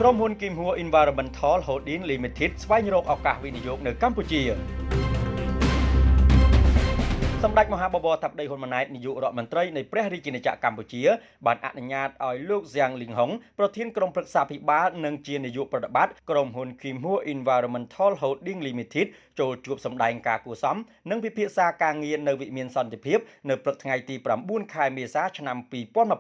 ក្រុមហ៊ុន Kim Hua Environmental Holding Limited ស្វែងរកឱកាសវិនិយោគនៅកម្ពុជាសម្ដេចមហាបវរធិបតីហ៊ុនម៉ាណែតនាយករដ្ឋមន្ត្រីនៃព្រះរាជាណាចក្រកម្ពុជាបានអនុញ្ញាតឲ្យលោកហ្សាងលីងហុងប្រធានក្រុមប្រឹក្សាភិបាលនិងជានាយកប្រតិបត្តិក្រុមហ៊ុន Kim Hua Environmental Holding Limited ចូលជួបសម្ដែងការគួរសមនិងពិភាក្សាការងារនៅវិមានសន្តិភាពនៅព្រឹកថ្ងៃទី9ខែមេសាឆ្នាំ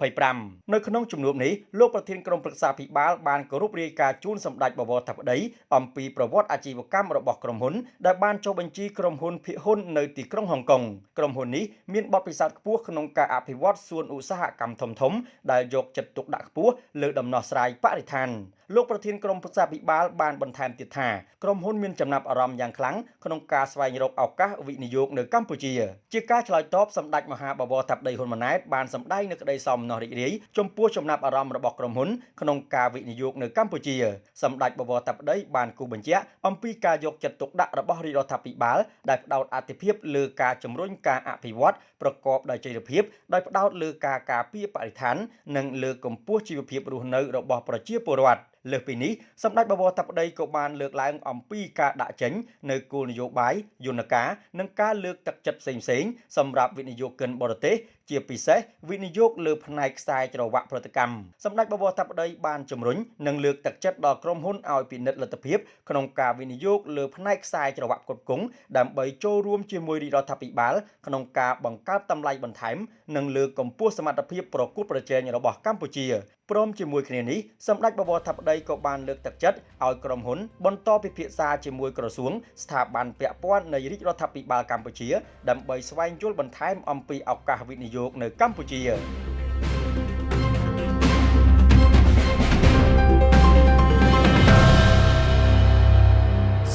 2025នៅក្នុងជំនួបនេះលោកប្រធានក្រុមប្រឹក្សាភិបាលបានគោរពរាយការណ៍ជូនសម្ដេចបវរធិបតីអំពីប្រវត្តិអាជីវកម្មរបស់ក្រុមហ៊ុនដែលបានចុះបញ្ជីក្រុមហ៊ុនភាគហ៊ុននៅទីក្រុងហុងកុងក្រុមហ៊ុននេះមានបទពិសោធន៍ខ្ពស់ក្នុងការអភិវឌ្ឍសួនឧស្សាហកម្មធំៗដែលយកចិត្តទុកដាក់ខ្ពស់លើដំណោះស្រាយបរិស្ថានលោកប្រធានក្រុមប្រឹក្សាភិបាលបានបន្ថែមទៀតថាក្រុមហ៊ុនមានចំណាប់អារម្មណ៍យ៉ាងខ្លាំងក្នុងការស្វែងរកឱកាសវិនិយោគនៅកម្ពុជាជាការឆ្លើយតបសម្ដេចមហាបវរធិបតីហ៊ុនម៉ាណែតបានសម្ដែងនូវក្តីសោមនស្សរីករាយចំពោះចំណាប់អារម្មណ៍របស់ក្រុមហ៊ុនក្នុងការវិនិយោគនៅកម្ពុជាសម្ដេចបវរធិបតីបានគូបញ្ជាក់អំពីការយកចិត្តទុកដាក់របស់រាជរដ្ឋាភិបាលដែលផ្ដោតអាទិភាពលើការជំរុញការអភិវឌ្ឍប្រកបដោយចីរភាពដោយផ្ដោតលើការការពារបរិស្ថាននិងលើកកម្ពស់ជីវភាពរស់នៅរបស់ប្រជាពលរដ្ឋលើសពីនេះសម្ដេចបវរធិបតីក៏បានលើកឡើងអំពីការដាក់ចេញនៅគោលនយោបាយយន្តការនិងការលើកទឹកចិត្តផ្សេងៗសម្រាប់វិនិយោគិនបរទេសជាពិសេសវិនិយោគលើផ្នែកខ្សែច្រវាក់ផលិតកម្មសម្ដេចបវរធិបតីបានជំរុញនិងលើកទឹកចិត្តដល់ក្រុមហ៊ុនឲ្យពិនិត្យលទ្ធភាពក្នុងការវិនិយោគលើផ្នែកខ្សែច្រវាក់ផ្គត់ផ្គង់ដើម្បីចូលរួមជាមួយរាជរដ្ឋាភិបាលក្នុងការបង្កើតតម្លៃបន្ថែមនិងលើកកម្ពស់សមត្ថភាពប្រកួតប្រជែងរបស់កម្ពុជាព្រមជាមួយគ្នានេះសម្ដេចបវរធិបតីក៏បានលើកទឹកចិត្តឲ្យក្រុមហ៊ុនបន្តពិភាក្សាជាមួយក្រសួងស្ថាប័នពាក់ព័ន្ធនៃរាជរដ្ឋាភិបាលកម្ពុជាដើម្បីស្វែងយល់បន្ថែមអំពីឱកាសវិនិយោគនៅកម្ពុជា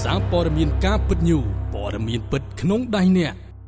សារព័ត៌មានការពិតញូព័ត៌មានពិតក្នុងដៃអ្នក។